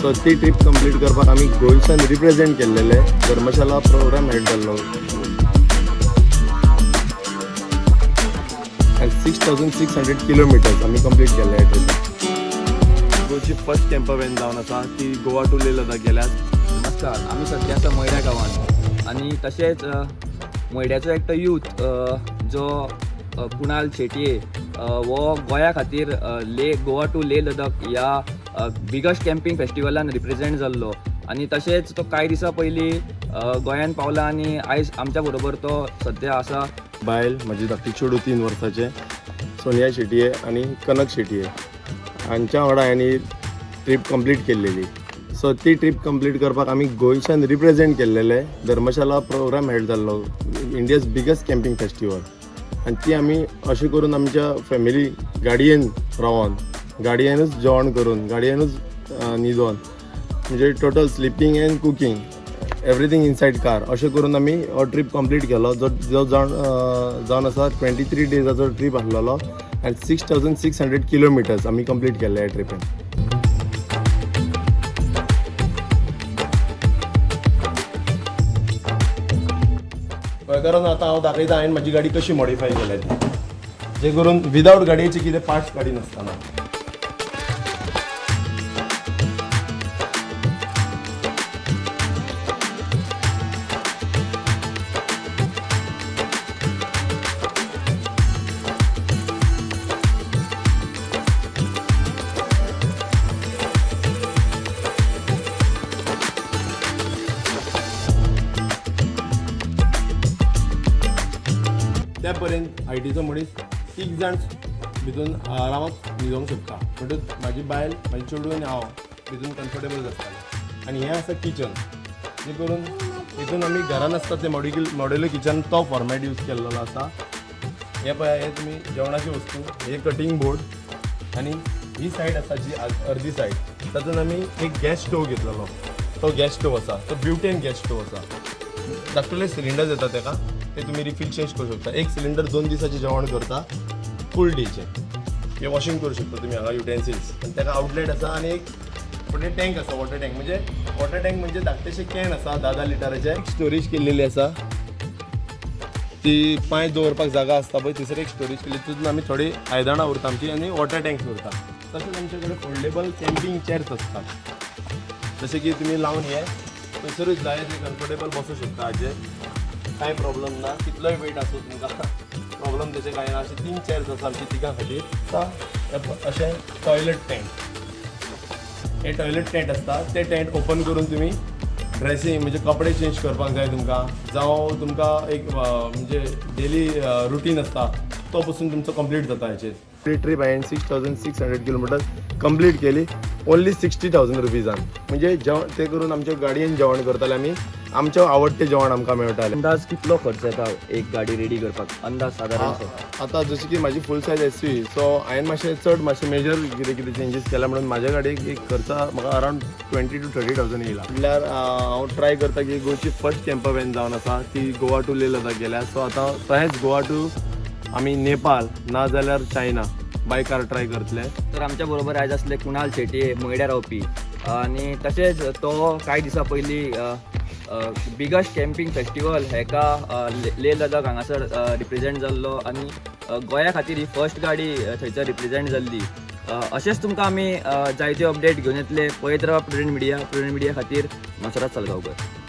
So ती trip complete करपाक आमी गोंयच्यान रिप्रेझेंट केल्लेले. धर्मशाला प्रोग्राम हेड जाल्लो आनी 6600 kilometers आमी कंप्लीट केल्ले ह्या ट्रिपाक. गोंयची फर्स्ट कॅम्पर व्हॅन जावन आसा ती गोवा टू लेह लडाख गेल्या. नमस्कार, आमी सद्या आसा मयड्या गांवांत आनी तशेंच मयड्याचो एकटो यूथ जो कुणाल शेटये हो गोंया खातीर लेह गोवा टू लेह लडाख ह्या बिगस्ट कॅम्पींग फेस्टिवलान रिप्रेझेंट जाल्लो आनी तशेंच तो कांय दिसां पयलीं गोंयान पावला आनी आयज आमच्या बरोबर तो सद्या आसा. बायल, म्हजी धाकटी चेडूं 3 वर्साचें, सोनिया शेटये आनी कनक शेटये हांच्या वांगडा हांवें ट्रीप कंप्लीट केल्लेली. सो ती ट्रीप कंप्लीट करपाक आमी गोंयच्यान रिप्रेझेंट केल्लेले. धर्मशाला प्रोग्राम हेड जाल्लो, इंडियाज बिगेस्ट कॅम्पींग फेस्टिवल. आनी ती आमी अशें करून आमच्या फॅमिली गाडयेन रावन, गाडयेनूच जेवण करून, गाडयेनूच न्हिदोन, म्हणजे total sleeping and cooking, everything inside car, अशें करून आमी हो ट्रीप कंप्लीट केलो, जो जो जावन आसा 23 डेजाचो ट्रीप आसलेलो आनी 6600 kilometers आमी कंप्लीट केल्ले ह्या ट्रिपीन. कारण आतां हांव दाखयता हांवें म्हाजी गाडी कशी मॉडिफाय केल्या ती, जे करून विदावट गाडयेचे कितें पार्ट्स काडी नासतना. त्या पर्यंत हायटीचो मनीस तीग जाण भितून आरामात न्हिदोंक शकता. म्हणटूच म्हाजी बायल, म्हाजी चेडूं आनी हांव भितून कम्फर्टेबल आसताले. आनी हें आसा किचन, जे करून हितून आमी घरान आसता ते मॉड्युलर किचन, तो फॉर्मेट यूज केल्लो आसा. हें पळय, हे तुमी जेवणाची वस्तू, हे कटींग बोर्ड. आनी ही सायड आसा जी अर्दी सायड, तातूंत आमी एक गॅस स्टोव घेतलेलो. तो गॅस स्टोव आसा, तो ब्युटेन गॅस स्टोव आसा. धाकटुले सिलिंडर येता तेका, ते तुमी रिफील चेंज करूं शकता. एक सिलिंडर 2 दिसाचें जेवण करता, फूल डेचें. हे वॉशिंग करूं शकता तुमी हांगा युटेन्सिल्स. आनी तेका आउटलेट आसा आनी एक फुडें टँक आसा, वॉटर टँक. म्हणजे वॉटर टँक म्हणजे धाकटेशे can आसा 10-10 लिटराचे. एक स्टोरेज केल्लेली आसा, ती पांय दवरपाक जागा आसता पळय, थंयसर एक स्टोरेज केली. तितून आमी थोडी आयदनां उरता आमची आनी वॉटर टँक्स उरता. तशेंच आमचे कडेन फोल्डेबल कॅम्पींग चेअर्स आसतात, जशें की तुमी लावन हे थंयसरूच जाय ते कम्फर्टेबल बसूं शकता. हाजेर कांय प्रॉब्लम ना, कितलोय वेट आसूं तुमकां प्रॉब्लम तेचे कांय ना. अशे तीन चेअर्स आसा आमची तिगां खातीर. आतां अशें टॉयलेट टेंट, हे टॉयलेट टेंट आसता. ते टेंट ओपन करून तुमी ड्रेसींग म्हणजे कपडे चेंज करपाक जाय तुमकां, जावं तुमकां एक म्हणजे डेली रुटीन आसता तो पसून तुमचो कंप्लीट जाता हाचेर. ट्रीप हांवें 6600 kilometer complete केली ओन्ली 60,000 रुपीजान. म्हणजे जेवण ते करून आमच्या गाडयेन जेवण करताले आमी, आमचें आवडटें जेवण आमकां मेळटालें. अंदाज कितलो खर्च येता एक गाडी रेडी करपाक, अंदाज सादारणसो? आतां जशें की म्हाजी फूल सायज एसयूवी, सो हांवें मातशें चड मातशें मेजर कितें कितें चेंजीस केल्या म्हणून म्हाज्या गाडयेक एक खर्च म्हाका around 20 to 30 thousand येयला. म्हणल्यार हांव ट्राय करता की गोंयची फर्स्ट कॅम्पर व्हॅन जावन आसा ती गोवा टू लेह लडाख गेल्या. सो आतां तशेंच गोवा टू आमी नेपाळ ना जाल्यार चायना बाय कार ट्राय करतले. तर आमच्या बरोबर आयज आसले कुणाल शेटये, मयड्या रावपी आनी तशेंच तो कांय दिसां पयलीं बिगस्ट कॅम्पींग फेस्टिवल हेका लेह लडाख हांगासर रिप्रेझेंट जाल्लो आनी गोंया खातीर ही फर्स्ट गाडी थंयसर रिप्रेझेंट जाल्ली. अशेंच तुमकां आमी जायते अपडेट घेवन येतले. पळयत रावा प्रुडंट मिडिया. प्रुडंट मिडिया खातीर नसरात सालगांवकर.